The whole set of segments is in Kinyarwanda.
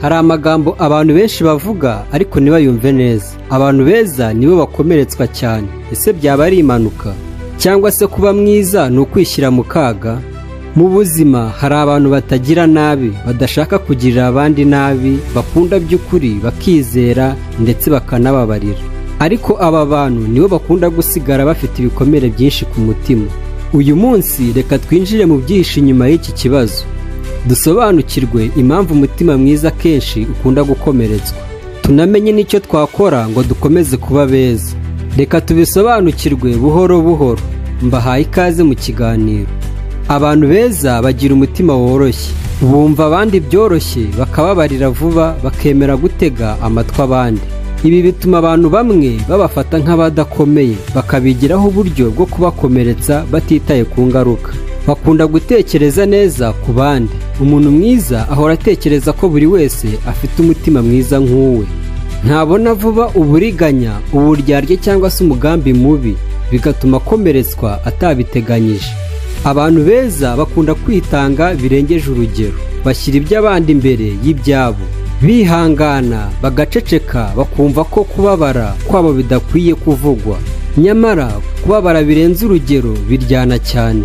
Hari amagambo abantu benshi bavuga ariko ntibayumve neza. Abantu beza nibo bakomeretswa cyane. Ese byaba ari impanuka? Cyangwa se kuba mwiza ni ukwishyira mu kaga? Mu buzima hari abantu batagira nabi, badashaka kugirira abandi nabi, bakunda by'ukuri, bakizera ndetse bakanababarira. Ariko aba bantu nibo bakunda gusigara bafite ibikomere byinshi ku mutima. Uyu munsi reka twinjire mu byihishe inyuma y'iki kibazo, dusobanukirwe impamvu umutima mwiza akenshi ukunda gukomeretswa, tunamenye n'icyo twakora ngo dukomeze kuba beza. Reka tubisobanukirwe buhoro buhoro. Mbahaye ikaze mu kiganiro. Abantu beza bagira umutima woroshye, bumva abandi byoroshye, bakababarira vuba, bakemera gutega amatwi abandi. Ibi bituma abantu bamwe babafata nk'abadakomeye, bakabigiraho uburyo bwo kubakomeretsa batitaye ku ngaruka. Bakunda gutekereza neza ku bandi. Umuntu mwiza ahora atekereza ko buri wese afite umutima mwiza nk'uwe. Ntabona vuba uburiganya, uburyarya cyangwa se umugambi mubi, bigatuma akomeretswa atabiteganyije. Abantu beza bakunda kwitanga birengeje urugero, bashyira iby'abandi imbere y'ibyabo, bihangana, bagaceceka, bakumva ko kubabara kwabo bidakwiye kuvugwa. Nyamara kubabara birenze urugero biryana cyane.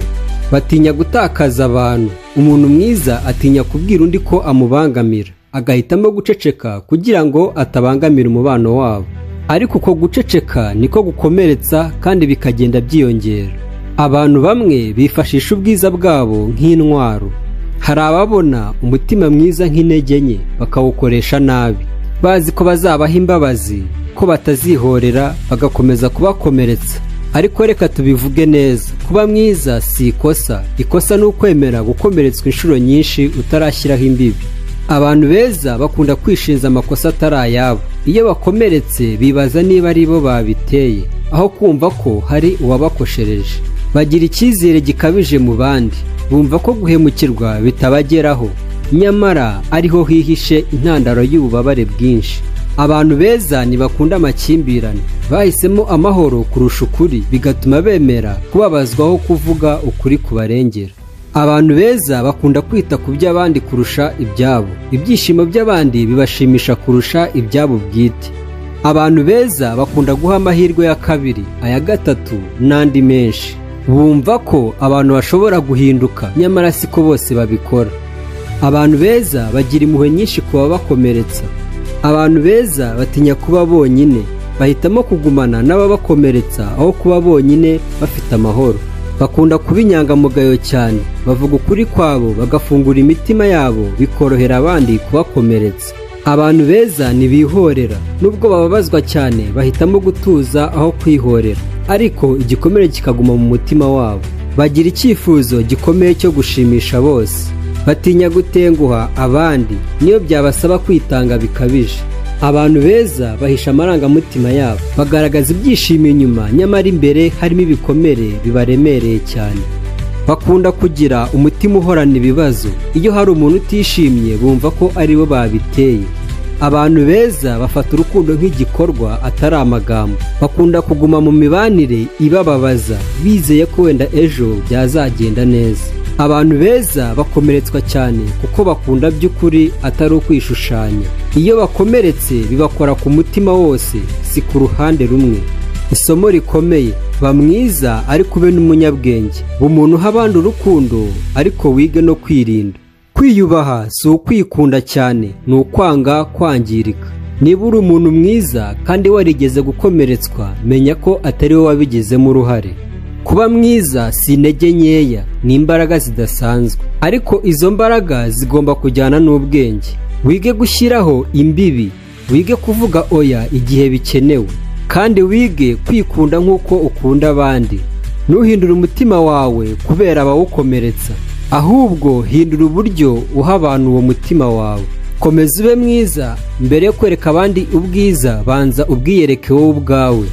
Batinya gutakaza abantu. Umuntu mwiza atinya kubwira undi ko amubangamira, agahitamo guceceka kugira ngo atabangamira umubano wabo. Ariko uko guceceka niko gukomeretsa kandi bikagenda byiyongera. Abantu bamwe bifashisha ubwiza bwabo nk'intwaro. Hari ababona umutima mwiza nk'intege nke, bakawukoresha nabi, bazi ko bazabaha imbabazi, ko batazihorera, bagakomeza kubakomeretsa. Ariko reka tubivuge neza: kuba mwiza si ikosa. Ikosa ni ukwemera gukomeretswa inshuro nyinshi utarashyiraho imbibi. Abantu beza bakunda kwishinza amakosa atari ayabo. Iyo bakomeretse bibaza niba ari bo babiteye, aho kumva ko hari uwabakoshereje. Bagira icyizere gikabije mu bandi, bumva ko guhemukirwa bitabageraho, nyamara ariho hihishe intandaro y'ububabare bwinshi. Abantu beza ntibakunda amakimbirane, bahisemo amahoro kurusha ukuri, bigatuma bemera kubabazwaho kuvuga ukuri kubarengera. Abantu beza bakunda kwita ku by'abandi kurusha ibyabo. Ibyishimo by'abandi bibashimisha kurusha ibyabo bwite. Abantu beza bakunda guha amahirwe ya kabiri, aya gatatu n'andi menshi. Bumva ko abantu bashobora guhinduka, nyamara siko bose babikora. Abantu beza bagira impuhwe nyinshi ku babakomeretsa. Abantu beza batinya kuba bonyine, bahitamo kugumana n'ababakomeretsa aho kuba bonyine bafite amahoro. Bakunda kuba inyangamugayo cyane, bavuga ukuri kwabo, bagafungura imitima yabo, bikorohera abandi kubakomeretsa. Abantu beza ntibihorera. Nubwo bababazwa cyane, bahitamo gutuza aho kwihorera, ariko igikomere kikaguma mu mutima wabo. Bagira icyifuzo gikomeye cyo gushimisha bose, batinya gutenguha abandi niyo byabasaba kwitanga bikabije. Abantu beza bahisha amarangamutima yabo, bagaragaza ibyishimo inyuma, nyamara imbere harimo ibikomere bibaremereye cyane. Bakunda kugira umutima uhorana ibibazo. Iyo hari umuntu utishimye, bumva ko ari bo babiteye. Abantu beza bafata urukundo nk'igikorwa, atari amagambo. Bakunda kuguma mu mibanire ibababaza, bizeye ko wenda ejo byazagenda neza. Abantu beza bakomeretswa cyane kuko bakunda by'ukuri, atari ukwishushanya. Iyo bakomeretse bibakora ku mutima wose, si ku ruhande rumwe. Isomo rikomeye: ba mwiza ariko ube n'umunyabwenge. Ba umuntu uha abandi urukundo, ariko wige no kwirinda. Kwiyubaha si ukwikunda cyane, ni ukwanga kwangirika. Niba uri umuntu mwiza kandi warigeze gukomeretswa, menya ko atari wowe wabigizemo uruhare. Kuba mwiza si intege nkeya, ni imbaraga zidasanzwe, ariko izo mbaraga zigomba kujyana n'ubwenge. Wige gushyiraho imbibi, wige kuvuga oya igihe bikenewe, kandi wige kwikunda nk'uko ukunda abandi. Ntuhindure umutima wawe kubera abawukomeretsa, ahubwo hindura uburyo uha abantu uwo mutima wawe. Komeza ube mwiza. Mbere yo kwereka abandi ubwiza, banza ubwiyereke wowe ubwawe.